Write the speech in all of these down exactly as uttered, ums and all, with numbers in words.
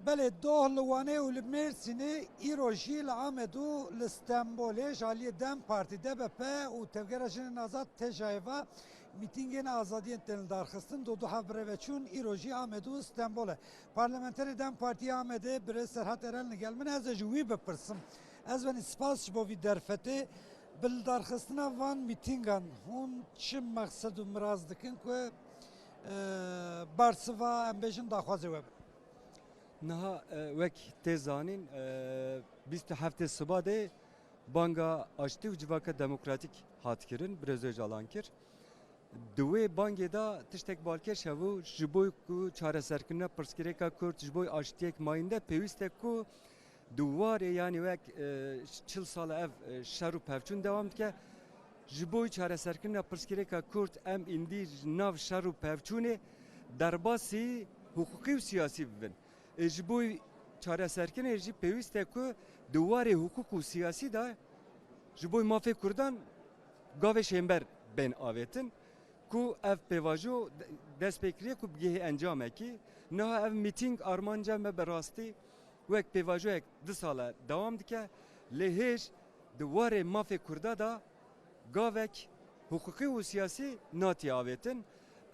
Belê, doh li Wanê û li Mêrsînê, îro jî li Amed û li Stenbolê ji aliyê DEM Partî, D B P û Tevgera Jinên Azad, TEJA'yê ve mîtîngên azadiyên tên lidarxistin, do du hev bi rê ve çûn, îro jî Amed û Stenbol e. Parlamenterê DEM Partiyê Amedê birêz Serhat Eren li gel min e, ez ê ji wî bipirsim. Ez venî spas ji bo vî derfetê. Bi lidarxistina van mîtîngan hûn çi mexsed û miraz dikin ku, e, bersiva, em bêjin, daxwazê we be? Niha, e, wek tê zanîn, e, bîst û heftê Siba de banga aştî û civaka demokratîk hat kirin, Birêz Ocalan kir. Di wê bangê de tiştek balkêş hebû, ji bo ku çareserkirina pirsgirêka Kurd, ji bo aştiyek mayînde pêwîst e ku di warê, yanî wek, e, çil sal e ev, e, şer û pevçûn dewam dike. Ji bo çareserkirina pirsgirêka Kurd em îndî ji nav şer û pevçûnê derbasî hiqûqî û siyasî bibin. Ê ji bo çareserkirinê jî pêwîst e ku di warê hiqûq û siyasî de ji bo mafê Kurdan gavê şênber bên avêtin, ku ev pêvajo de-, dest pê kiriye ku bigihê encamekî. Niha ev mîtîng armanca me bi rastî wek pêvajoyek du sal e dewam dike, lê hêj di warê mafê Kurda de gavek hiqûqî û siyasî natiye avêtin.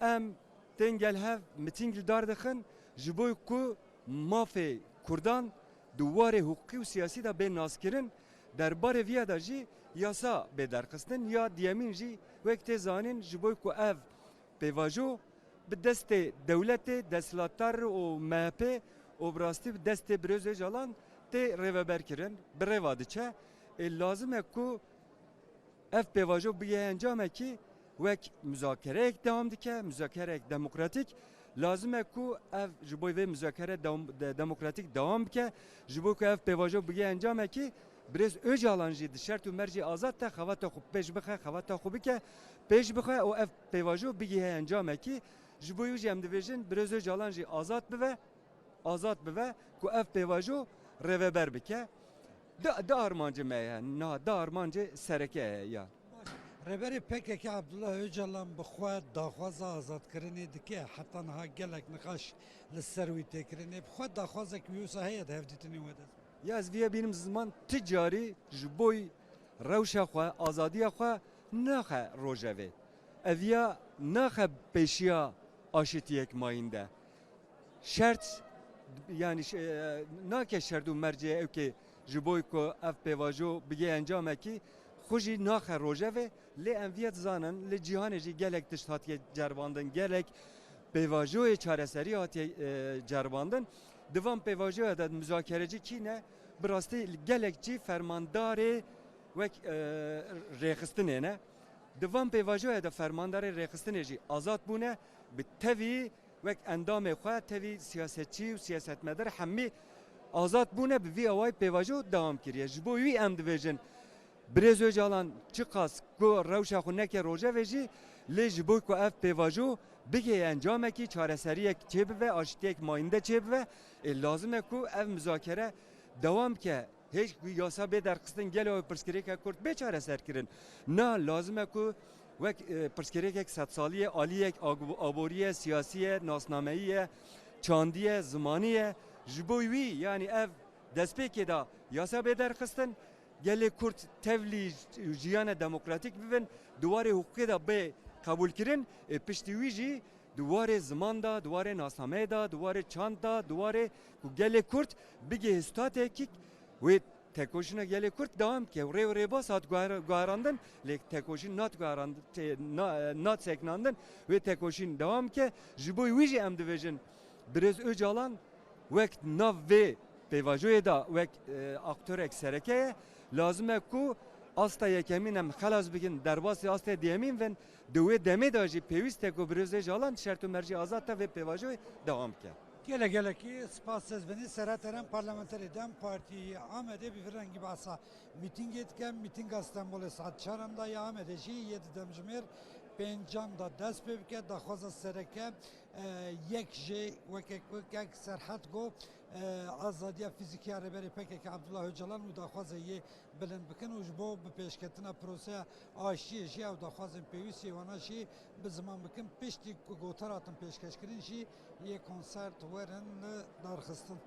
Em tên gel hev mitîng li dar dixin, ji bo ku mafê Kurdan di warê hiqûqî û siyasî de bê naskirin. Derbarê viya de jî yasa bê derxistin, ya diyemîn jî wek tê zanîn, ji bo ku ev pêvajo bi destê dewletê, desthilatdar û M H P û bi rastî bi destê Birêz Ocalan tê rêveberkirin, bi rêva diçe. Ê lazim e ku ev pêvajo bigihê encamekî wek muzakereyek dewam dike, muzakereyek demokratîk. Lazim e ku ev ji bo vê muzakere dewam-, de-, demokratîk dewam bike. Ji bo ku ev pêvajo bigihê encamekî, Birêz Ocalan jî di şert û mercê azad de xebata xwe pêş bixe, xebata xwe bike, pêş bixe û ev pêvajo bigihê encamekî. Ji bo wî jî em dibêjin, Birêz Ocalan jî azad bibe, azad bibe ku ev pêvajo rêveber bike. Di, di armancê me ye, niha di armancê sereke ye ya. Rêberê P K K Abdullah Ocalan bi xwe daxwaza azadkirinê dike, heta niha gelek niqaş li ser wî tê kirin. Ê bi xwe daxwazek wî wisa heye di hevdîtinê we de? Ya ez viya bînim ziman, ti carî ji bo rewşa xwe, azadiya xwe naxe rojevê. Ev ya naxe pêşiya aşitiyek mayînde. Şert, yanî ş-, e, nake şert û mercê ew ke ji bo ku ev pêvajo bigê encamekî, xwe jî naxe rojevê. Lê em viya dizanin, li cîhanê jî gelek tişt hatiye ceribandin, gelek pêvajoyê çareserî hatiye, e, ceribandin. Di van pêvajoya de muzakerecî kî ne? Bi rastî gelek cî fermandarê wek, e, rêxistinê ne. Di van pêvajoya de fermandarê rêxistinê jî azad bûne, bi tevî wek endamê xwe, tevî siyasetçî û siyasetmedar hemî azad bûne, bi vî awayî pêvajo dewam kiriye. Ji bo wî em dibêjin, Birêz Ocalan çiqas ku rewşa xwe neke rojevê jî, lê ji bo ku ev pêvajo bigihê encamekî, çareseriyek çêbibe, aştiyek mayînde çêbibe, ê lazim e ku ev muzakere dewam bike. Hêj ku yasa bê derxistin, gelo pirsgirêka Kurd bê çareserkirin? Na, lazim e ku wek, e, pirsgirêkek sedsalî ye, aliyek ag-, aborî ye, siyasî ye, nasnameyî ye, çandî ye, zimanî ye. Ji bo wî, yanî ev destpêkê de yasa bê derxistin, gelê Kurd tevlî jiyana demokratîk bibin, di warê hiqûqê de bê qebûlkirin, ê piştî wî jî di warê ziman de, di warê nasnameyê de, di warê çand de, di warê ku gelê Kurd bigihê stateyekî, wê tekoşîna gelê Kurd dewam bike. Rê û rêbaz hat guher-, guherandin, lê tekoşîn nat guherand-, tê-, na-, nat sekinandin, wê tekoşîn dewam bike. Ji bo wî jî em dibêjin, Birêz Ocalan wek nav vê pêvajoyê de wek, e, aktorek sereke ye. Lazim e ku asta yekemîn em xelas bikin, derbasî astê diyemîn bin. Di wê demê de jî pêwîst e ku Birêz Ocalan şert û mercê azad de vê pêvajoyê dewam bike. Gelek gelekî spas, ez venî Serhat Eren, parlamenterê DEM Partî yê Amedê, bi vî rengî behsa mîtîngê dike. Mîtînga Stenbolê saet çaran de, ya Amedê jî yê di demjimêr pêncan de dest pê bike. Daxwaza sereke, e, yek jê weke, wekek Serhat got, e, azadiya fîzîkî ya Rêberê P K K Abdullah Ocalan û daxwaza yê bilind bikin û ji bo bi pêşketina proseya aşiyê jî ew daxwazên pêwîst yê wana jî bi ziman bikin. Piştî ku gotar hatin pêşkeşkirin jî yê konsert werin li darxistin.